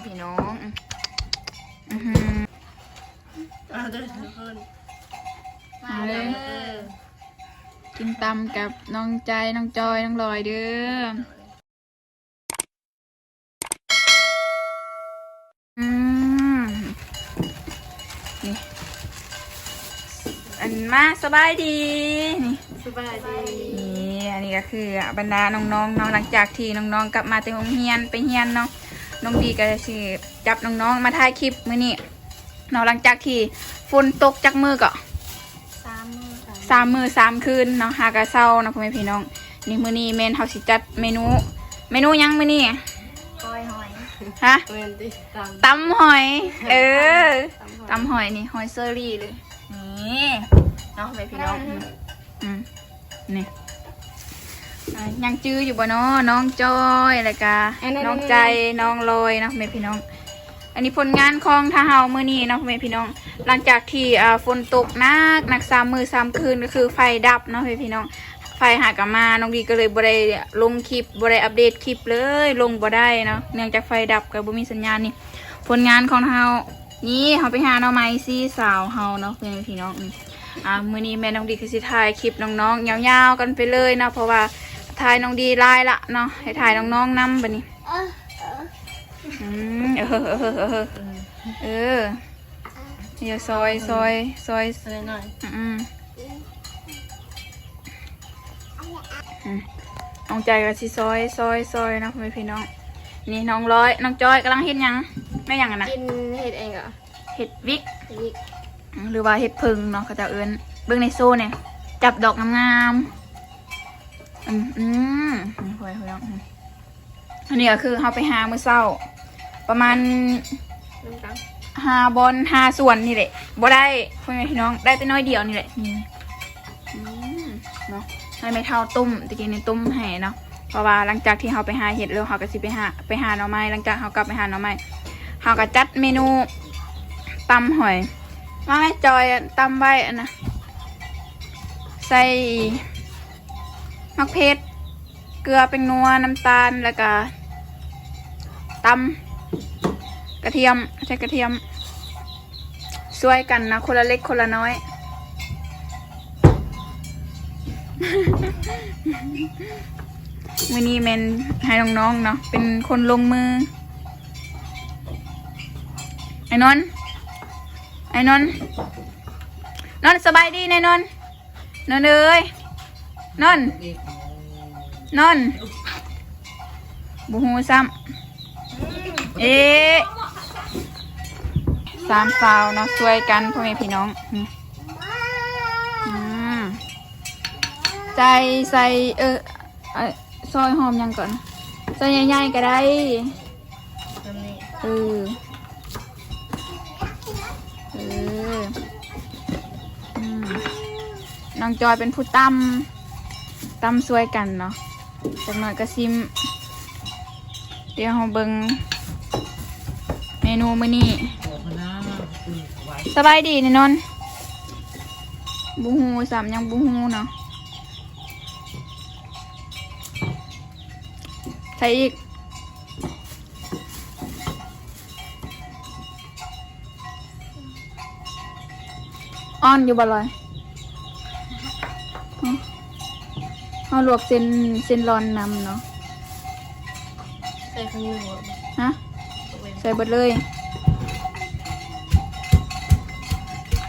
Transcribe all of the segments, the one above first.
ພີ່ນ້ອງ ອືຫື ມາເດີທຸກຄົນ ມາເດີ ມາເດີ ກິນຕຳກັບນ້ອງໃຈ ນ້ອງຈອຍ ນ້ອງລອຍເດີ. ອືມ ນີ້ ອັນ ມາ ສະບາຍດີ ນີ້ ສະບາຍດີ ນີ້ ອັນນີ້ກໍຄືບັນດານ້ອງໆເນາະ ຫຼັງຈາກທີ່ນ້ອງໆກັບມາແຕ່ໂຮງຮຽນ ໄປຮຽນເນາະ ນ້ອງດີກໍຊິຈັບນ້ອງໆມາຖ່າຍຄລິບມື້ນີ້ເນາະ ຫຼັງຈາກທີ່ຝົນຕົກຈັກມື້ເກາະ? ສາມມື້ ສາມມື້ສາມຄືນເນາະ ຫາກະເຊົາເນາະ ພໍ່ແມ່ພີ່ນ້ອງ. ນີ້ ມື້ນີ້ແມ່ນເຮົາຊິຈັດເມນູ ເມນູຫຍັງມື້ນີ້? ກ້ອຍຫອຍ ຮະ? ແມ່ນຕິ ຕຳ ຕຳຫອຍ ເອີ ຕຳຫອຍ ຕຳຫອຍ ນີ້ ຫອຍເຊີຣີເລີຍ ນີ້ເນາະ ພໍ່ແມ່ພີ່ນ້ອງ ອືມ ອືມ ນີ້ ອ່າ ຍັງຈື່ຢູ່ບໍ່ເນາະ ນ້ອງຈອຍ ແລ້ວກະ ອັນນັ້ນ ນ້ອງໃຈ ນ້ອງລອຍເນາະ ແມ່ພີ່ນ້ອງ. ອັນນີ້ຜົນງານຂອງທາງເຮົາມື້ນີ້ເນາະ ພໍ່ແມ່ພີ່ນ້ອງ ຫຼັງຈາກທີ່ ອ່າ ຝົນຕົກໜັກ ໜັກສາມມື້ສາມຄືນ ກໍຄືໄຟດັບເນາະ ພໍ່ແມ່ພີ່ນ້ອງ ໄຟຫາກະມາ ນ້ອງດີກໍເລີຍບໍ່ໄດ້ລົງຄລິບ ບໍ່ໄດ້ອັບເດດຄລິບເລີຍ ລົງບໍ່ໄດ້ເນາະ ເນື່ອງຈາກໄຟດັບ ກໍບໍ່ມີສັນຍານ. ນີ້ ຜົນງານຂອງເຮົາ ນີ້ ເຮົາໄປຫາໜໍ່ໄມ້ສີ່ສາວເຮົາເນາະ ພໍ່ແມ່ພີ່ນ້ອງ ອືມ ອ່າ ມື້ນີ້ແມ່ນ້ອງດີກໍຊິຖ່າຍຄລິບນ້ອງໆຍາວໆກັນໄປເລີຍເນາະ ເພາະວ່າຖ່າຍນ້ອງດີຫຼາຍລະເນາະ ໃຫ້ຖ່າຍນ້ອງໆນຳບັດນີ້ ອືມ ເອີ ເອີ ເອີ ເອີ ເອີ ເອີ ນີ້ ຊອຍ ຊອຍ ຊອຍ ຊອຍໜ້ອຍ ອືມ ອືມ ອືມ ນ້ອງໃຈກໍຊິຊອຍ ຊອຍ ຊອຍເນາະ ພໍ່ແມ່ພີ່ນ້ອງ. ນີ້ນ້ອງລອຍ ນ້ອງຈອຍກຳລັງເຮັດຫຍັງ? ແມ່ນຫຍັງຫັ້ນນະ? ກິນເຮັດຫຍັງກໍ? ເຮັດວິກ ວິກ ອືມ ຫຼືວ່າເຮັດເຜິ້ງເນາະ ເຂົາເຈົ້າເອີ້ນ. ເບິ່ງໃນໂຊແດ່ ຈັບດອກງາມໆ ອືມ ອືມ ນີ້ ພໍ່ແມ່ພີ່ນ້ອງ ອືມ ອັນນີ້ກໍຄືເຮົາໄປຫາມື້ເຊົ້າ ປະມານຫ້າບ່ອນ ຫ້າສວນນີ້ແຫຼະ ບໍ່ໄດ້ ພໍ່ແມ່ພີ່ນ້ອງ ໄດ້ແຕ່ໜ້ອຍດຽວນີ້ແຫຼະ ນີ້ ອືມ ເນາະ ໃຫ້ແມ່ເຖົ້າຕົ້ມ ຕະກີ້ນີ້ຕົ້ມໃຫ້ເນາະ ເພາະວ່າຫຼັງຈາກທີ່ເຮົາໄປຫາເຫັດແລ້ວ ເຮົາກໍຊິໄປຫາ ໄປຫາໜໍ່ໄມ້ ຫຼັງຈາກເຮົາກັບໄປຫາໜໍ່ໄມ້ ເຮົາກໍຈັດເມນູຕຳຫອຍ ມາແມ່ຈອຍ ຕຳໄວ້ອັນນະ ໃສ່ໝາກເຜັດ ເກືອ ແປ້ງນົວ ນ້ຳຕານ ແລ້ວກະຕຳກະທຽມ ໃສ່ກະທຽມ ຊ່ວຍກັນນະ ຄົນລະເລັກຄົນລະນ້ອຍ. ມື້ນີ້ແມ່ນໃຫ້ນ້ອງໆເນາະ ເປັນຄົນລົງມື. ໄອ້ນນ ໄອ້ນນ ນນ ສະບາຍດີແດ່ນນ. ນນເອີຍ ນນ ນນ ບໍ່ຮູ້ຊ້ຳ ເອ ສາມສາວເນາະ ຊ່ວຍກັນ ພໍ່ແມ່ພີ່ນ້ອງ ອືມ ໃສ່ ໃສ່ ເອີ ເອີ ຊອຍຫອມຫຍັງກ່ອນ ຊອຍໃຫຍ່ໆກໍໄດ້ ແບບນີ້ ເອີ ເອີ ອືມ ນ້ອງຈອຍເປັນຜູ້ຕຳ ຕຳຊ່ວຍກັນເນາະ ຈັກໜ້ອຍກໍຊິມ ດຽວເຮົາເບິ່ງເມນູມື້ນີ້. ສະບາຍດີແດ່ນນ ບໍ່ຮູ້ຊ້ຳ ຍັງບໍ່ຮູ້ເນາະ ໃສ່ອີກ ອ່ອນຢູ່ບໍ່ລອຍ? ເຮົາລວກເສັ້ນ ເສັ້ນລອນນຳເນາະ ໃສ່ເຄິ່ງໜຶ່ງບໍ່? ຮະ? ໃສ່ເບິດເລີຍ.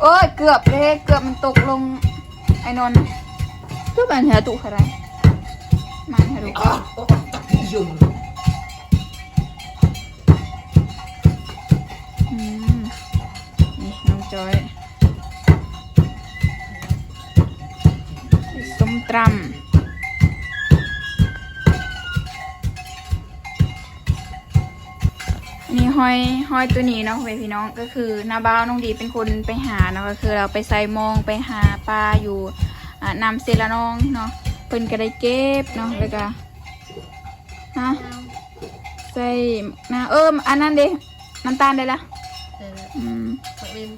ໂອ້ຍ ເກືອບເດ້ ເກືອບມັນຕົກລົງ ໄອ້ນນ ຄືມັນຫາຕຸກເທົ່າໃດ ມັນຫາດຸ ອືມ ນີ້ນ້ອງຈອຍ ສົ້ມຕຳ. ນີ້ຫອຍ ຫອຍໂຕນີ້ເນາະ ພໍ່ແມ່ພີ່ນ້ອງ ກໍຄືນ້າບ່າວນ້ອງດີເປັນຄົນໄປຫາເນາະ ກໍຄືລາວໄປໃສ່ມອງ ໄປຫາປາຢູ່ ອ່າ ນ້ຳເຊລະນອງເນາະ ເພິ່ນກໍໄດ້ເກັບເນາະ ແລ້ວກໍ ຮະ ໃສ່ນາ ເອີ ອັນນັ້ນເດ້ ນ້ຳຕານໄດ້ລະ ໄດ້ລະ ອືມ ໝາກເລັ່ນ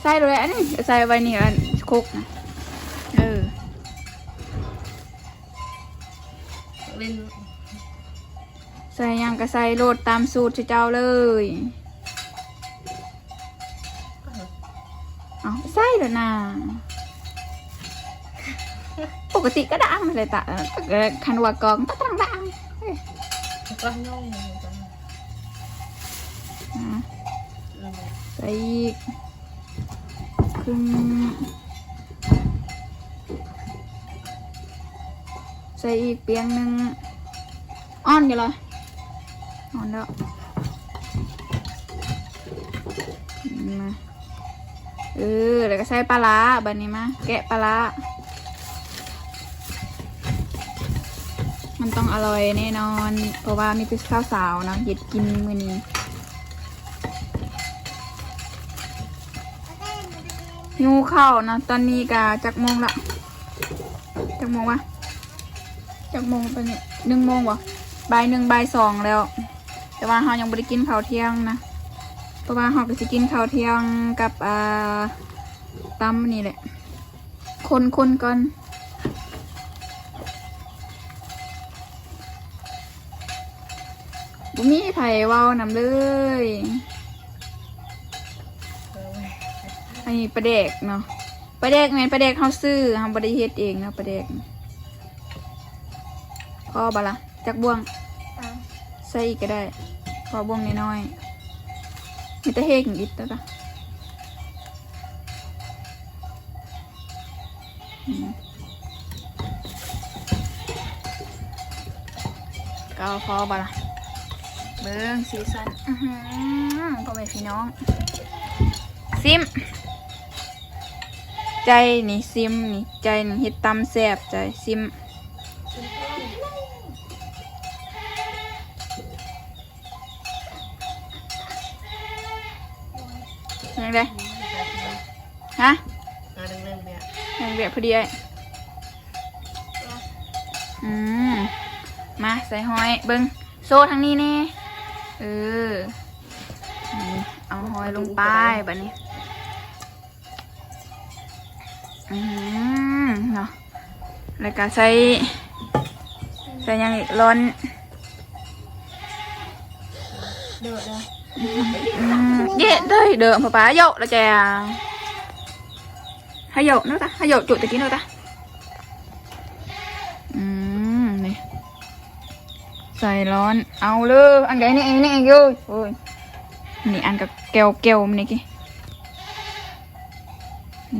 ໃສ່ໂລດເລີຍ ອັນນີ້ໃສ່ໄວ້ນີ້ ອັນຄົກນະ ເອີ ເລັ່ນ ໃສ່ຫຍັງກໍໃສ່ໂລດຕາມສູດເຈົ້າເລີຍ. ເອົາ ໃສ່ແລ້ວນະ. ປົກກະຕິກໍດັງແຫຼະຕະ ຄັນວ່າກອງກໍຕ້ອງດັງ. ເອີຍ ກໍງງ ອາ ໃສ່ອີກ ຄຶ່ງ ໃສ່ອີກປຽງໜຶ່ງ. ອ່ອນຢູ່ລະ ອ່ອນແລ້ວ. ມາ ເອີ ແລ້ວກໍໃສ່ປາຮ້າ. ບັດນີ້ມາແກະປາຮ້າ. ມັນຕ້ອງອະລ່ອຍແນ່ນອນ ເພາະວ່າມີແຕ່ສາວໆເນາະເຮັດກິນມື້ນີ້. ຫິວເຂົ້າເນາະ. ຕອນນີ້ກະຈັກໂມງລະ? ຈັກໂມງວະ? ຈັກໂມງຕອນນີ້? ໜຶ່ງໂມງບໍ່? ບ່າຍໜຶ່ງ ບ່າຍສອງແລ້ວ. ແຕ່ວ່າເຮົາຍັງບໍ່ໄດ້ກິນເຂົ້າທ່ຽງນະ ເພາະວ່າເຮົາກໍຊິກິນເຂົ້າທ່ຽງກັບ ອ່າ ຕຳນີ້ແຫຼະ. ຄົນໆກ່ອນ. ບໍ່ມີໃຜເວົ້ານຳເລີຍ. ອັນນີ້ປາແດກເນາະ ປາແດກແມ່ນປາແດກເຮົາຊື້ ເຮົາບໍ່ໄດ້ເຮັດເອງເນາະ ປາແດກ. ພໍບໍ່ລະ? ຈັກບ່ວງ? ໃສ່ອີກກໍໄດ້ ພໍບ່ວງນ້ອຍໆ. ມີແຕ່ເຮັດອີກແລ້ວລະ. ອືມ ກໍພໍບໍ່ລະ? ເບິ່ງສີສັນ. ອືຫື ພໍ່ແມ່ພີ່ນ້ອງ ຊິມ. ໃຈນີ້ຊິມນີ້ ໃຈນີ້ເຮັດຕຳແຊບ. ໃຈຊິມ. ຍັງໄດ້? ຮະ? ຍັງເວຍພໍດີອ້າຍ. ອືມ ມາໃສ່ຫອຍເບິ່ງ ໂຊທາງນີ້ແນ່. ເອີ ນີ້ ເອົາຫອຍລົງໄປບັດນີ້. ອືມ ເນາະ ແລ້ວກະໃສ່ ໃສ່ຫຍັງອີກ? ລ້ອນ ເດີ ເດີ ອືມ ເຢ ເດີ ເດີ ປາປາ ໂຢ ລະແຈ ໃຫ້ໂຢໂນຕາ ໃຫ້ໂຢ ຈຸຕະກີໂນຕາ. ອືມ ນີ້ ໃສ່ລ້ອນ ເອົາເລີຍ. ອັນໃດນີ້ ອັນນີ້ຢູ່ ໂອ້ຍ ນີ້ອັນກໍແກ້ວໆ ນີ້ກີ້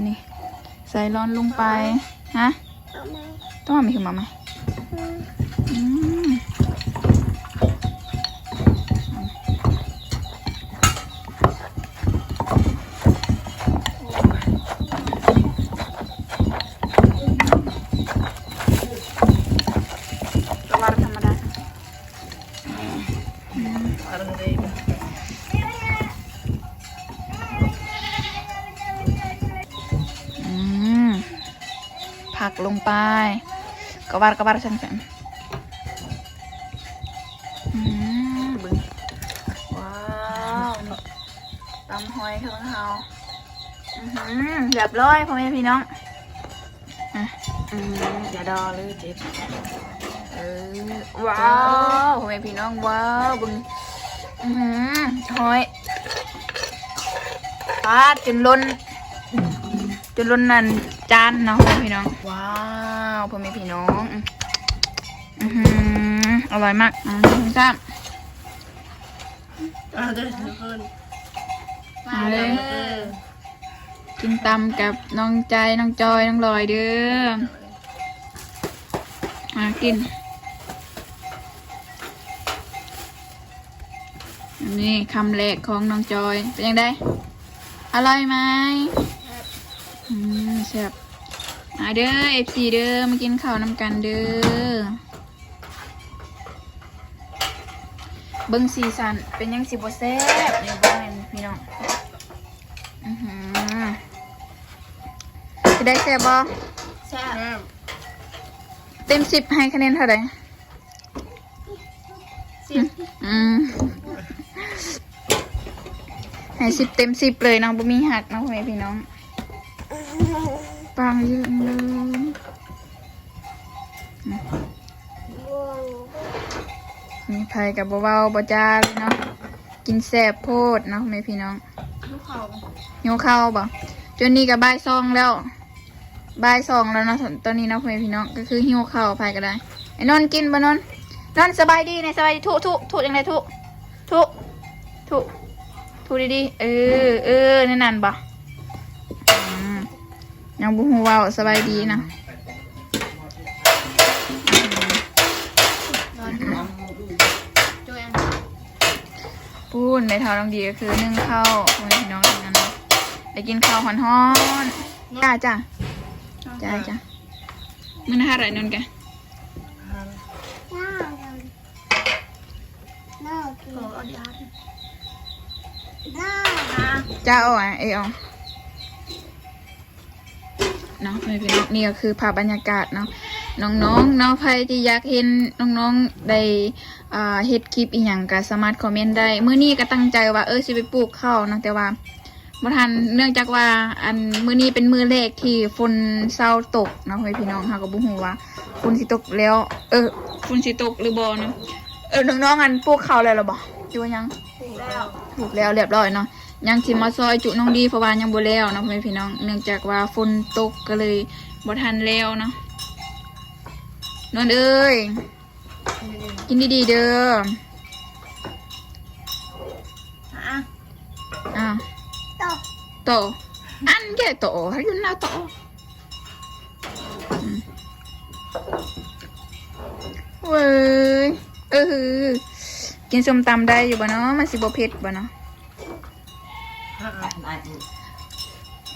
ນີ້ ໃສ່ລ້ອນລົງໄປ. ຮະ? ຕ້ອງເອົາໃໝ່ ຄືເອົາໃໝ່. ອືມ ກະວາດທຳມະດາ. ອືມ ອືມ ຜັກລົງໄປ ກະວາດ ກະວາດຊັ້ນໆ. ອືມ ເບິ່ງ ວ້າວ ນີ້ ຕຳຫອຍຂອງເຮົາ. ອືຫື ຮຽບຮ້ອຍ ພໍ່ແມ່ພີ່ນ້ອງ. ອະ ອືມ ຢ່າດໍເລີຍເຈັບ. ເອີ ວ້າວ ພໍ່ແມ່ພີ່ນ້ອງ ວ້າວ ເບິ່ງ. ອືຫື ຫອຍ ປາດ ຈົນລົ້ນ ຈົນລົ້ນນັ້ນຈານເນາະ ພໍ່ແມ່ພີ່ນ້ອງ. ວ້າວ ພໍ່ແມ່ພີ່ນ້ອງ ອືຫື ອະລ່ອຍມາກ. ອືມ ຊ້ຳ ມາເດີທຸກຄົນ ມາເດີ ມາເດີ ກິນຕຳກັບນ້ອງໃຈ ນ້ອງຈອຍ ນ້ອງລອຍເດີ. ມາກິນ ນີ້ຄຳແລກຂອງນ້ອງຈອຍ ເປັນຈັ່ງໃດ? ອະລ່ອຍໄໝ? ແຊບ ອືມ ແຊບ. ມາເດີ ເອັບຊີ ເດີ ມາກິນເຂົ້ານຳກັນເດີ. ເບິ່ງສີສັນ ເປັນຫຍັງຊິບໍ່ແຊບນີ້ ບໍ່ແມ່ນພີ່ນ້ອງ. ອືຫື ຊິໄດ້ແຊບບໍ່? ແຊບ. ເຕັມສິບໃຫ້ຄະແນນເທົ່າໃດ? ສິບ. ອືມ ໃຫ້ສິບເຕັມສິບເລີຍເນາະ ບໍ່ມີຫັກເນາະ ພໍ່ແມ່ພີ່ນ້ອງ. ປາງເຍອະເລີຍ. ນີ້ ນີ້ ເ ໃຜກໍບໍ່ເວົ້າບໍ່ຈາເລີຍເນາະ ກິນແຊບໂພດເນາະແມ່ພີ່ນ້ອງ. ຫິວເຂົ້າບໍ່? ຈົນນີ້ກໍບ່າຍສອງແລ້ວ ບ່າຍສອງແລ້ວເນາະ ຕອນນີ້ເນາະ ພໍ່ແມ່ພີ່ນ້ອງ ກໍຄືຫິວເຂົ້າໃຜກໍໄດ້. ໄອ້ນົນກິນບໍ່ນົນ? ນົນສະບາຍດີແດ່ ສະບາຍດີ ທຸ ທຸ ທຸ ຈັ່ງໃດ ທຸ ທຸ ທຸ ທຸດີໆ ເອີ ເອີ ແນວນັ້ນບໍ່? ອືມ ຍັງບໍ່ຮູ້ເວົ້າສະບາຍດີນະ. ປູ້ນ ແມ່ເຖົ້ານ້ອງດີກໍຄືໜຶ້ງເຂົ້າ ພໍ່ແມ່ພີ່ນ້ອງ ນັ້ນໄດ້ກິນເຂົ້າຮ້ອນໆ. ຈ້າ ຈ້າ ຈ້າ ຈ້າ. ມື້ນະຫາໄລນົນກະ ຈ້າ ເອີ ເນາະ ພໍ່ແມ່ພີ່ນ້ອງ. ນີ້ກໍຄືພາບບັນຍາກາດເນາະ ນ້ອງໆເນາະ ໃຜທີ່ຢາກເຫັນນ້ອງໆໄດ້ ອ່າ ເຮັດຄລິບອີ່ຫຍັງກໍສາມາດຄອມເມັນໄດ້. ມື້ນີ້ກໍຕັ້ງໃຈວ່າ ເອີ ຊິໄປປູກເຂົ້າເນາະ ແຕ່ວ່າບໍ່ທັນ ເນື່ອງຈາກວ່າ ອັນ ມື້ນີ້ເປັນມື້ແລກທີ່ຝົນເຊົາຕົກເນາະ ພໍ່ແມ່ພີ່ນ້ອງ. ເຮົາກໍບໍ່ຮູ້ວ່າຝົນຊິຕົກແລ້ວ ເອີ ຝົນຊິຕົກຫຼືບໍ່ເນາະ. ເອີ ນ້ອງໆ ອັນ ປູກເຂົ້າແລ້ວລະບໍ່ ຫຼືວ່າຍັງ? ປູກແລ້ວ ປູກແລ້ວລຽບຮ້ອຍເນາະ. ຍັງຊິມາຊ່ອຍຈຸນ້ອງດີ ເພາະວ່າຍັງບໍ່ແລ້ວເນາະ ພໍ່ແມ່ພີ່ນ້ອງ ເນື່ອງຈາກວ່າຝົນຕົກກໍເລີຍບໍ່ທັນແລ້ວເນາະ. ນົນເອີຍ ກິນດີໆເດີ. ອ່ະ ອ່ະ ໂຕ ໂຕ ອັນແກະໂຕ ໃຫ້ຢູ່ໜ້າໂຕ. ເວີຍ ເອີ ກິນສົ້ມຕຳໄດ້ຢູ່ບໍ່ເນາະ? ມັນຊິບໍ່ເຜັດບໍ່ເນາະ?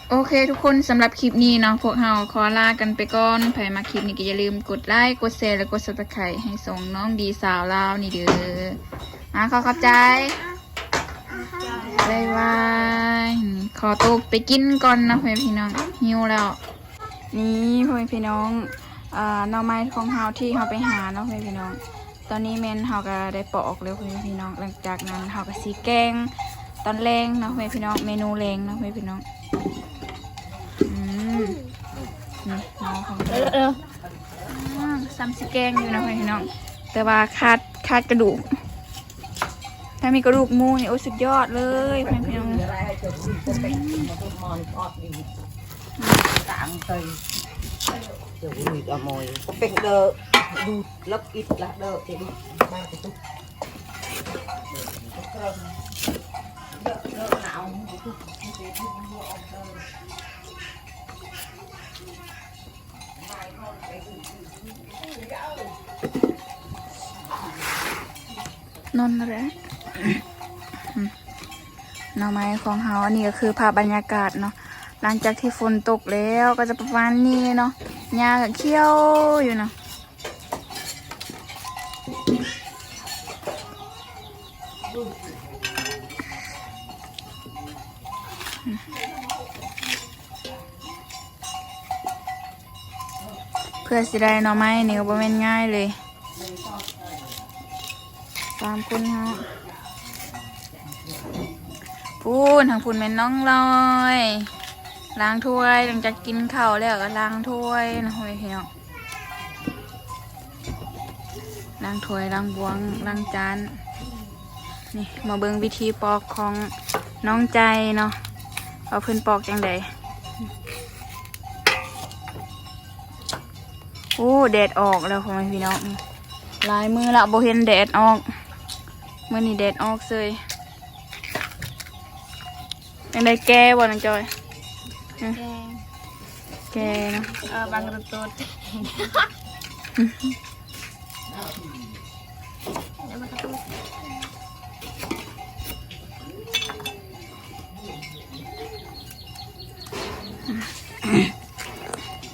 ໂອເຄທຸກຄົນ ສຳລັບຄລິບນີ້ເນາະ ພວກເຮົາຂໍລາກັນໄປກ່ອນ. ໃຜມັກຄລິບນີ້ກໍຢ່າລືມກົດໄລ ກົດແຊ ແລະ ກົດ Subscribe ໃຫ້ຊ່ອງນ້ອງດີສາວລາວນີ້ເດີ. ອ່າ ຂໍຂອບໃຈ ບາຍບາຍ. ຂໍຕົວໄປກິນກ່ອນເນາະ ພໍ່ແມ່ພີ່ນ້ອງ ຫິວແລ້ວ. ນີ້ ພໍ່ແມ່ພີ່ນ້ອງ ເອີ ໜໍ່ໄມ້ຂອງເຮົາທີ່ເຮົາໄປຫາເນາະ ພໍ່ແມ່ພີ່ນ້ອງ. ຕອນນີ້ແມ່ນເຮົາກໍໄດ້ປອກແລ້ວ ພໍ່ແມ່ພີ່ນ້ອງ. ຫຼັງຈາກນັ້ນເຮົາກໍຊິແກງຕອນແລງເນາະ ພໍ່ແມ່ພີ່ນ້ອງ ເມນູແລງເນາະ ພໍ່ແມ່ພີ່ນ້ອງ. ອືມ ນີ້ໝໍຂອງເຮົາ ເອີ ເອີ ອ່າ ຊ້ຳຊິແກງຢູ່ເນາະ ພໍ່ແມ່ພີ່ນ້ອງ ແຕ່ວ່າຂາດ ຂາດກະດູກ. ຖ້າມີກະດູກໝູນີ້ ໂອ້ ສຸດຍອດເລີຍ ພໍ່ແມ່ພີ່ນ້ອງ. ນອນແລ້ວ ໜໍ່ໄມ້ຂອງເຮົາ. ອັນນີ້ກໍຄືພາບບັນຍາກາດເນາະ ຫຼັງຈາກທີ່ຝົນຕົກແລ້ວ ກໍຈະປະມານນີ້ເນາະ. ຫຍ້າກໍຂຽວຢູ່ເນາະ. ເພື່ອຊິໄດ້ໜໍ່ໄມ້ນີ້ກໍບໍ່ແມ່ນງ່າຍເລີຍ. ສາມຄົນເຮົາ ພຸ້ນ ທາງພຸ້ນແມ່ນນ້ອງລອຍ ລ້າງຖ້ວຍ. ຫຼັງຈາກກິນເຂົ້າແລ້ວກໍລ້າງຖ້ວຍເນາະ ພໍ່ແມ່ພີ່ນ້ອງ. ລ້າງຖ້ວຍ ລ້າງບ່ວງ ລ້າງຈານ. ນີ້ ມາເບິ່ງວິທີປອກຂອງນ້ອງໃຈເນາະ ວ່າເພິ່ນປອກຈັ່ງໃດ. ໂອ້ ແດດອອກແລ້ວ ພໍ່ແມ່ພີ່ນ້ອງ ຫຼາຍມື້ລະບໍ່ເຫັນແດດອອກ ມື້ນີ້ແດດອອກເສີຍ. ຈັ່ງໃດ ແກ່ບໍ່ນ້ອງຈອຍ? ຮະ ແກ່ ແກ່ເນາະ. ເອີ ບັງກະຕູດ.